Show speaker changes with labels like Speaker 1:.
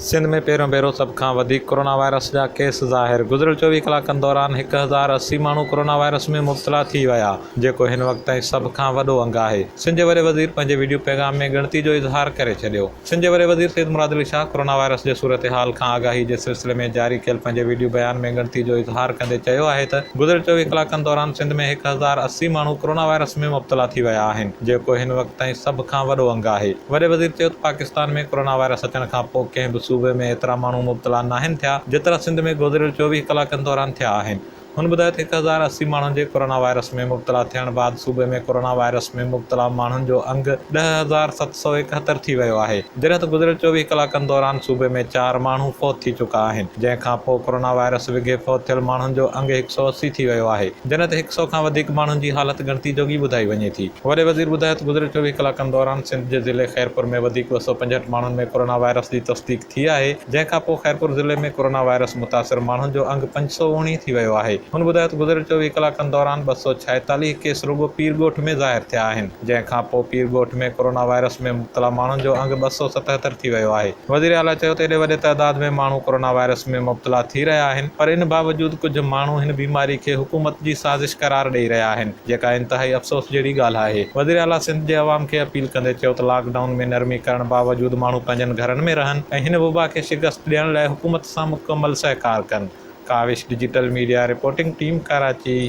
Speaker 1: سنڌ ۾ پهريون ڀيرو سڀ کان وڌيڪ ڪورونا وائرس جا ڪيس ظاهر، گذريل 24 ڪلاڪن دوران 1080 ماڻهو ڪورونا وائرس ۾ مبتلا ٿي ويا، جيڪو هن وقت تائين سڀ کان وڏو انگ آهي. سنڌ جي وڏي وزير پنهنجي وڊيو پيغام ۾ ڳڻتي جو اظهار ڪري ڇڏيو. سنڌ جي وڏي وزير سيد مراد علي شاهه ڪورونا وائرس جي صورتحال کان آگاهي جي سلسلي ۾ جاري ڪيل پنهنجي وڊيو بيان ۾ ڳڻتي جو اظهار ڪندي چيو آهي ته گذريل 24 ڪلاڪن دوران سنڌ ۾ 1080 ماڻهو ڪورونا وائرس ۾ مبتلا ٿي ويا آهن، جيڪو هن وقت تائين سڀ کان وڏو انگ آهي. وڏي وزير چيو ته پاڪستان ۾ ڪورونا وائرس اچڻ کان پوء ڪنهن به صوبي ۾ ايترا ماڻهو مبتلا ناهن ٿيا جيترا سنڌ ۾ گذريل 24 ڪلاڪن دوران ٿيا آهن. هن ٻڌايو ته 1080 ماڻهن جي ڪورونا وائرس ۾ مبتلا ٿيڻ بعد صوبي ۾ ڪورونا وائرس ۾ مبتلا ماڻهن جو انگ 10,771 ٿي ويو آهي جڏهن ته گذريل 24 ڪلاڪن دوران صوبي ۾ چار ماڻهو فوت ٿي چڪا آهن جنهن کان پوء ڪورونا وائرس وگهي فوت ٿيل ماڻهن جو انگ 180 ٿي ويو آهي جڏهن ته هڪ سئو کان وڌيڪ ماڻهن جي حالت ڳڻتي جوڳي ٻڌائي وڃي ٿي. وڏي وزير ٻڌايو ته گذريل 24 ڪلاڪن دوران سنڌ جي ضلعي خيرپور ۾ وڌيڪ 265 ماڻهن ۾ ڪورونا وائرس جي تصديق ٿي آهي، جنهن کانپوء خيرپور ضلعي ۾ ڪورونا وائرس متاثر ماڻهن جو انگ 519 ٿي ويو آهي. هن ٻڌايو ته گذريل 24 ڪلاڪن دوران 246 ڪيس رڳو پير ڳوٺ ۾ ظاهر ٿيا آهن، جنهن کانپوء پير ڳوٺ ۾ ڪورونا وائرس ۾ مبتلا ماڻهن جو انگ 277 ٿي ويو آهي. وزيراعليٰ چيو ته ايڏي وڏي تعداد ۾ ماڻهو ڪورونا وائرس ۾ مبتلا ٿي رهيا آهن پر ان باوجود ڪجهه ماڻهو هن بيماري کي حڪومت جي سازش قرار ڏئي رهيا آهن جيڪا انتهائي افسوس جهڙي ڳالهه آهي. وزيراعليٰ سنڌ جي عوام کي اپيل ڪندي چيو ته لاڪ ڊائون ۾ نرمي ڪرڻ باوجود ماڻهو پنهنجن گهرن ۾ رهن ۽ هن وبا کي شڪست ڏيڻ لاء حڪومت سان مڪمل سهڪار ڪن. Kawish digital media reporting team Karachi.